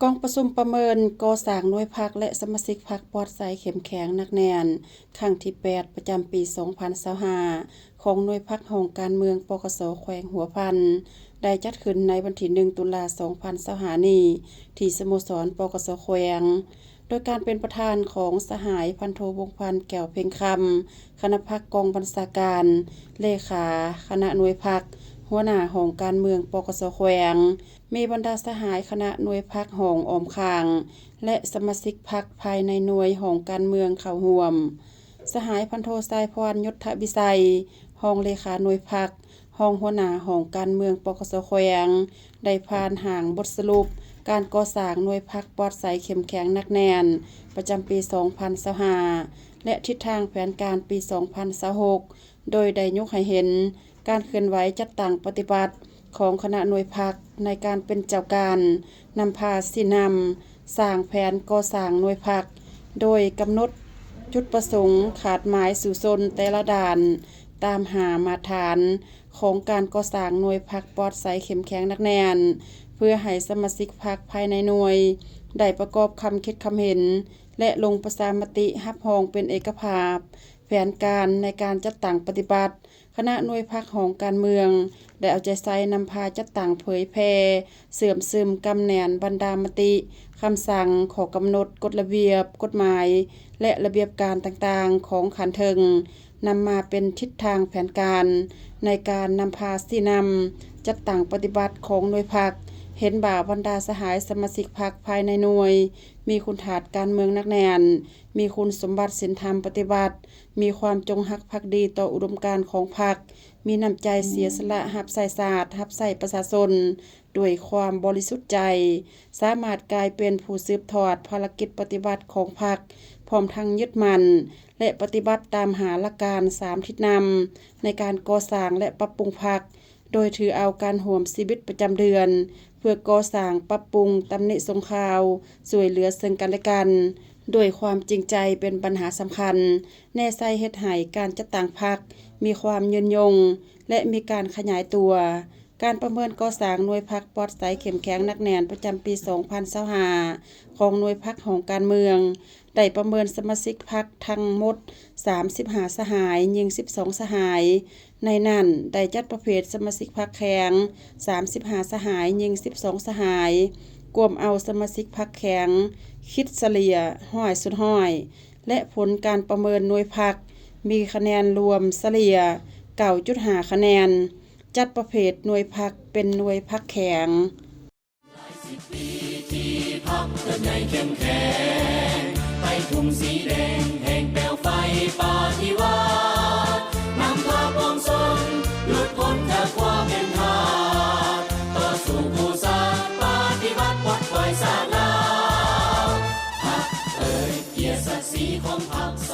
ກອງປະຊຸມປະເມີນກໍ່ສ້າງໜ່ວຍພັກ ແລະ ສະມາຊິກພັກປອດໃສເຂັ້ມແຂງໜັກແໜ້ນ ຄັ້ງທີແປດ ປະຈຳປີສອງພັນຊາວຫ້າ ຂອງໜ່ວຍພັກຫ້ອງການເມືອງ ປກສ ແຂວງຫົວພັນ ໄດ້ຈັດຂຶ້ນໃນວັນທີໜຶ່ງ ຕຸລາ ສອງພັນຊາວຫ້ານີ້ ທີ່ສະໂມສອນ ປກສ ແຂວງ ໂດຍການເປັນປະທານຂອງສະຫາຍພັນໂທ ວົງພັນ ແກ້ວເພັງຄຳ ຄະນະພັກກອງບັນຊາການ, ເລຂາຄະນະໜ່ວຍພັກ, ຫົວໜ້າຫ້ອງການເມືອງ ປກສ ແຂວງ, ມີບັນດາສະຫາຍຄະນະໜ່ວຍພັກຫ້ອງອ້ອມຂ້າງ ແລະ ສະມາຊິກພັກພາຍໃນໜ່ວຍຫ້ອງການເມືອງເຂົ້າຮ່ວມ. ສະຫາຍພັນໂທ ສາຍພອນ ຍົດທະວິໄສ ຮອງເລຂາໜ່ວຍພັກ, ຮອງຫົວໜ້າຫ້ອງການເມືອງ ປກສ ແຂວງ ໄດ້ຜ່ານຮ່າງບົດສະຫຼຸບການກໍ່ສ້າງໜ່ວຍພັກປອດໃສເຂັ້ມແຂງໜັກແໜ້ນ ປະຈຳປີສອງພັນຊາວຫ້າ ແລະ ທິດທາງແຜນການປີສອງພັນຊາວຫົກ ໂດຍໄດ້ຍົກໃຫ້ເຫັນການເຄື່ອນໄຫວຈັດຕັ້ງປະຕິບັດຂອງຄະນະໜ່ວຍພັກໃນການເປັນເຈົ້າການນຳພາຊີ້ນຳ ສ້າງແຜນກໍ່ສ້າງໜ່ວຍພັກ ໂດຍກຳນົດຈຸດປະສົງ, ຄາດໝາຍສູ້ຊົນແຕ່ລະດ້ານ ຕາມຫ້າມາດຖານຂອງການກໍ່ສ້າງໜ່ວຍພັກປອດໃສເຂັ້ມແຂງໜັກແໜ້ນ ເພື່ອໃຫ້ສະມາຊິກພັກພາຍໃນໜ່ວຍໄດ້ປະກອບຄຳຄິດຄຳເຫັນ ແລະ ລົງປະຊາມະຕິຮັບຮອງເປັນເອກະພາບແຜນການໃນການຈັດຕັ້ງປະຕິບັດ. ຄະນະໜ່ວຍພັກຫ້ອງການເມືອງໄດ້ເອົາໃຈໃສ່ນຳພາຈັດຕັ້ງເຜີຍແຜ່ ເຊື່ອມຊຶມກຳແໜ້ນບັນດາມະຕິ, ຄຳສັ່ງ, ຂໍ້ກຳນົດ, ກົດລະບຽບ, ກົດໝາຍ ແລະ ລະບຽບການຕ່າງໆຂອງຂັ້ນເທິງ ນຳມາເປັນທິດທາງແຜນການໃນການນຳພາຊີ້ນຳຈັດຕັ້ງປະຕິບັດຂອງໜ່ວຍພັກ. ເຫັນວ່າບັນດາສະຫາຍສະມາຊິກພັກພາຍໃນໜ່ວຍ ມີຄຸນທາດການເມືອງໜັກແໜ້ນ, ມີຄຸນສົມບັດສິນທຳປະຕິວັດ, ມີຄວາມຈົງຮັກພັກດີຕໍ່ອຸດົມການຂອງພັກ, ມີນ້ຳໃຈເສຍສະຫຼະຮັບໃຊ້ຊາດ, ຮັບໃຊ້ປະຊາຊົນດ້ວຍຄວາມບໍລິສຸດໃຈ, ສາມາດກາຍເປັນຜູ້ສືບທອດພາລະກິດປະຕິວັດຂອງພັກ, ພ້ອມທັງຍຶດໝັ້ນ ແລະ ປະຕິບັດຕາມຫ້າຫຼັກການສາມທິດນຳໃນການກໍ່ສ້າງ ແລະ ປັບປຸງພັກ, ໂດຍຖືເອົາການຮ່ວມຊີວິດປະຈຳເດືອນ ເພື່ອກໍ່ສ້າງ, ປັບປຸງ, ຕຳໜິສົ່ງຂ່າວ, ຊ່ວຍເຫຼືອເຊິ່ງກັນແລະກັນ ດ້ວຍຄວາມຈິງໃຈເປັນບັນຫາສຳຄັນ, ແນໃສ່ເຮັດໃຫ້ການຈັດຕັ້ງພັກມີຄວາມຍືນຍົງ ແລະ ມີການຂະຫຍາຍຕົວ. ການປະເມີນກໍ່ສ້າງໜ່ວຍພັກປອດໃສເຂັ້ມແຂງໜັກແໜ້ນປະຈຳປີສອງພັນຊາວຫ້າ ຂອງໜ່ວຍພັກຫ້ອງການເມືອງ ໄດ້ປະເມີນສະມາຊິກພັກທັງໝົດສາມສິບຫ້າສະຫາຍ, ຍິງສິບສອງສະຫາຍ. ໃນນັ້ນໄດ້ຈັດປະເພດສະມາຊິກພັກແຂງສາມສິບຫ້າສະຫາຍ, ຍິງສິບສອງສະຫາຍ, ກວມເອົາສະມາຊິກພັກແຂງຄິດສະເລ່ຍຮ້ອຍສ່ວນຮ້ອຍ ແລະ ຜົນການປະເມີນໜ່ວຍພັກມີຄະແນນລວມສະເລ່ຍເກົ້າຈຸດຫ້າຄະແນນ, ຈັດປະເພດໜ່ວຍພັກເປັນໜ່ວຍພັກແຂງ. ຫຼາຍສິບປີທີ່ພັກເຕີບໃຫຍ່ເຂັ້ມແຂງ ໄປທຸ່ງສີແດງແຫ່ງແປວໄຟປະຕິວັດ ນຳພາປວງຊົນຫຼຸດພົ້ນຈາກຄວາມເປັນທາດ ຕໍ່ສູ້ກູ້ຊາດປະຕິວັດ